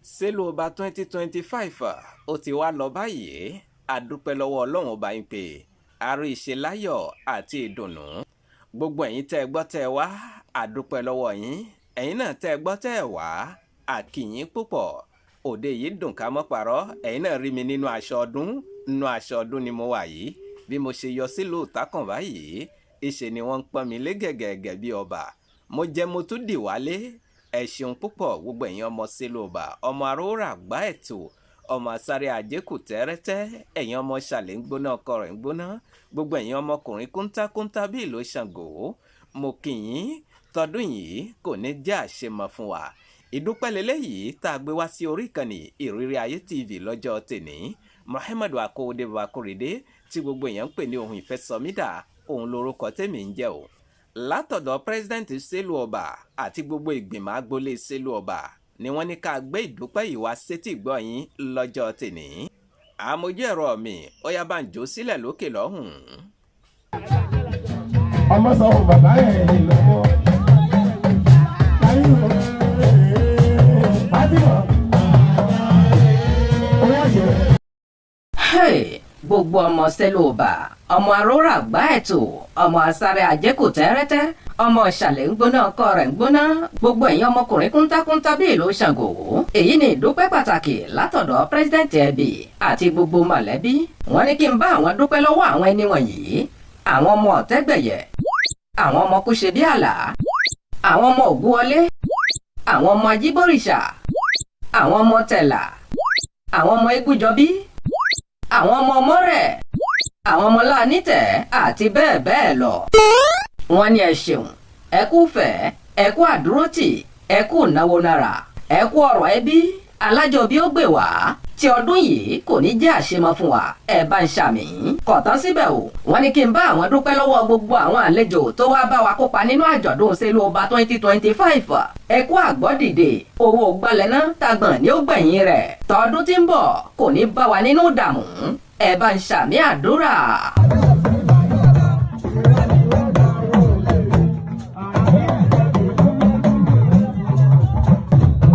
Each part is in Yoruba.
Sélú Ọba 2025 ó ti wá lọ báyìí. A dúpẹ́ lọ́wọ́ Ọlọ́run Ọba yín pé a rí ìṣe láyọ̀ àti ìdùnnú. Gbogbo ẹ̀yin tẹ́ ẹ gbọ́ tẹ́ ẹ wá, a dúpẹ́ lọ́wọ́ yín. Ẹ̀yin náà tẹ́ ẹ gbọ́ tẹ́ ẹ wá, a kí yín púpọ̀. Òde yìí dùn ká mọ́ parọ́. Ẹ̀yin náà rí mi nínú aṣọ ọdún. Nínú aṣọ ọdún ni mo wà yìí. Bí mo ṣe yọ sílùú Ìtákàn báyìí, ìṣe ni wọ́n ń pọ́n mi lé gẹ̀gẹ̀gẹ̀ bí ọba. Mo jẹ́ mo tún dì wálé. Ẹ ṣeun púpọ̀, gbogbo ẹ̀yin ọmọ Sélú Ọba, ọmọ aróòrà gbá ẹ̀tù, ọmọ asáré àjẹkù tẹ́rẹ́tẹ́, ẹ̀yin ọmọ ṣàlẹ̀ ń gbóná, ọkọ rẹ̀ ń gbóná, gbogbo ẹ̀yin ọmọkùnrin kúńtákúńtá bí ìlú Ṣàngó, mo kí yín. Tọdún yìí kò ní jẹ́ àṣemọ̀ fún wa. Ìdúpẹ́ lélẹ́yìí tá a gbé wá sí orí ìkànnì Ìrírí Ayé TV lọ́jọ́ tèní. Muhammadu Akówódé Babakorede, tí gbogbo èèyàn ń pè ní Ohun Ìfẹ́sọmídà, òun lorúkọ tèmi ń jẹ́ o. Látọ̀dọ̀ President Sélú Ọba àti gbogbo ìgbìmọ̀ agboolé Sélú Ọba ni wọ́n ní ká gbé ìdúpẹ́ yìí wá sétí ìgbọ́ yín lọ́jọ́ tèní. Àmójú ẹ̀rọ mi, ó yá, bá ń jó sílẹ̀ lókè lọ́hùn-ún. Ọmọ sọ fún bàbá ẹ̀ lọ́wọ́. Fatima, ó yà jẹ́. Hey, gbogbo ọmọ Sélú Ọba, ọmọ aróra gbá ẹ̀tù, ọmọ asáré àjẹkù tẹ́rẹ́tẹ́, ọmọ ìṣàlẹ̀ ń gbóná, ọkọ rẹ̀ ń gbóná, gbogbo ẹ̀yin ọmọkùnrin kúntákúntá bí ìlú Ṣàngó, èyí ni ìdúpẹ́ pàtàkì látọ̀dọ̀ President ẹbí àti gbogbo mọ̀lẹ́bí. Wọ́n ní kí n bá àwọn dúpẹ́ lọ́wọ́ àwọn ẹni wọ̀nyí: àwọn ọmọ Ọ̀tẹ́gbẹ̀yẹ, àwọn ọmọ Kúṣe bí àlà, àwọn ọmọ Ògúnwọlé, àwọn ọmọ Ajíbòrìṣà, àwọn ọmọ Tẹ̀là, àwọn ọmọ Egúnjọbí, àwọn ọmọ Mọ́rẹ̀, àwọn ọmọ Láànítẹ̀ àti bẹ́ẹ̀ bẹ́ẹ̀ lọ. Wọ́n ní ẹ ṣeun, ẹ kú fẹ́, ẹ kú àdúrótì, ẹ kú náwó náírà, ẹ kú ọ̀rọ̀ ẹbí alájọbí. Ó gbè wá tí ọdún yìí kò ní jẹ́ àṣemọ fún wa, ẹ bá ń ṣàmì. Kò tán síbẹ̀ o. Wọ́n ní kí n bá àwọn dúpẹ́ lọ́wọ́ gbogbo àwọn àlejò tó wá bá wa kópa nínú àjọ̀dún Sélú Ọba 2025. Ẹ kú àgbọ́dìde, owó gbalẹ̀ náà tagbọ̀n ní ó gbẹ̀yìn rẹ̀. Tọdún tí ń bọ̀ kò ní bá wa nínú ìdààmú, ẹ bá ń ṣàmì àdúrà.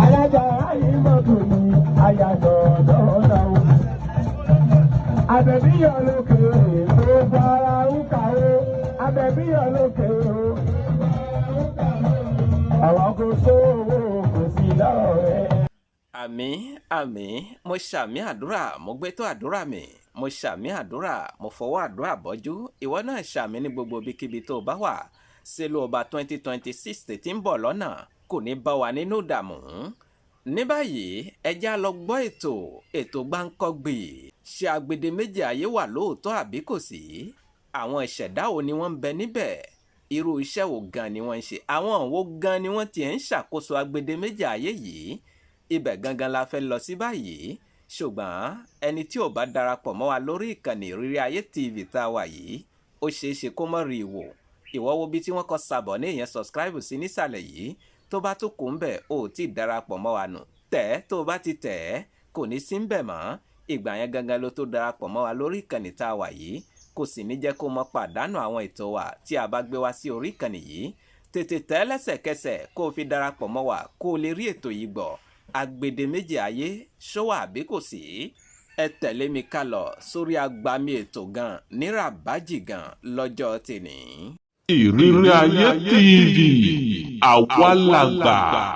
Alájà ayé mọ́tò ní àyàtọ̀ lọ́nà o. Àbẹ̀bíyọ̀ lókè tó fara ń kàwé. Àbẹ̀bíyọ̀ lókè o. Àwọn kò sówó kò sí lọ́rọ̀ rẹ̀. Àmín, àmín. Mo ṣàmì àdúrà, mo gbé tó àdúrà mi, mo ṣàmì àdúrà, mo fọwọ́ àdúrà bọ́jú. Ìwọ náà ṣàmì ní gbogbo ibikíbi tó o bá wà. Sélú Ọba 2026 tí ń bọ̀ lọ́nà kò ní bá wa nínú ìdààmú. Ní báyìí, ẹ já lọ gbọ́ ètò Gbáǹkọ́gbì. Ṣé agbede méjì ayé wà lóòótọ́ àbí kò sí? Àwọn ìṣẹ̀dá wo ni wọ́n ń bẹ níbẹ̀? Irú iṣẹ́ wo gan ni wọ́n ń ṣe? Àwọn wo gan ni wọ́n tiẹ̀ ń ṣàkóso agbede méjì ayé yìí? Ibẹ̀ gangan la fẹ́ lọ sí báyìí. Ṣùgbọ́n ẹni tí ò bá darapọ̀ mọ́ wa lórí ìkànnì Ìrírí Ayé TV tá a wà yìí, ó ṣeé ṣe kó mọ́ rí i wò. Ìwọ wo bí tí wọ́n kọ sàbọ̀ ní ìyẹn subscribe sí nísàlẹ̀ yìí. Tó bá tó kù ń bẹ̀, ó tí ì darapọ̀ mọ́ wa nù. Tẹ̀ ẹ́, tó o bá ti tẹ̀ ẹ́, kò ní sí ń bẹ̀ mọ́. Ìgbà yẹn gangan ló tó darapọ̀ mọ́ wa lórí ìkànnì tá a wà yìí. Kò sì ní jẹ́ kó mọ́ pàdánù àwọn ètò wa tí a bá gbé wá sí orí ìkànnì yìí. Tètè tẹ̀ lẹ́sẹ̀kẹsẹ̀ kó o fi darapọ̀ mọ́ wa, kó o lè rí ètò yìí gbọ́. Agbede méjì ayé, ṣó wà àbí kò sí? Ẹ tẹ̀lé mi ká lọ sórí agbami ètò gan nírabájì gan lọ́jọ́ tèní. Ìrírí Ayé TV, àwa làgbà.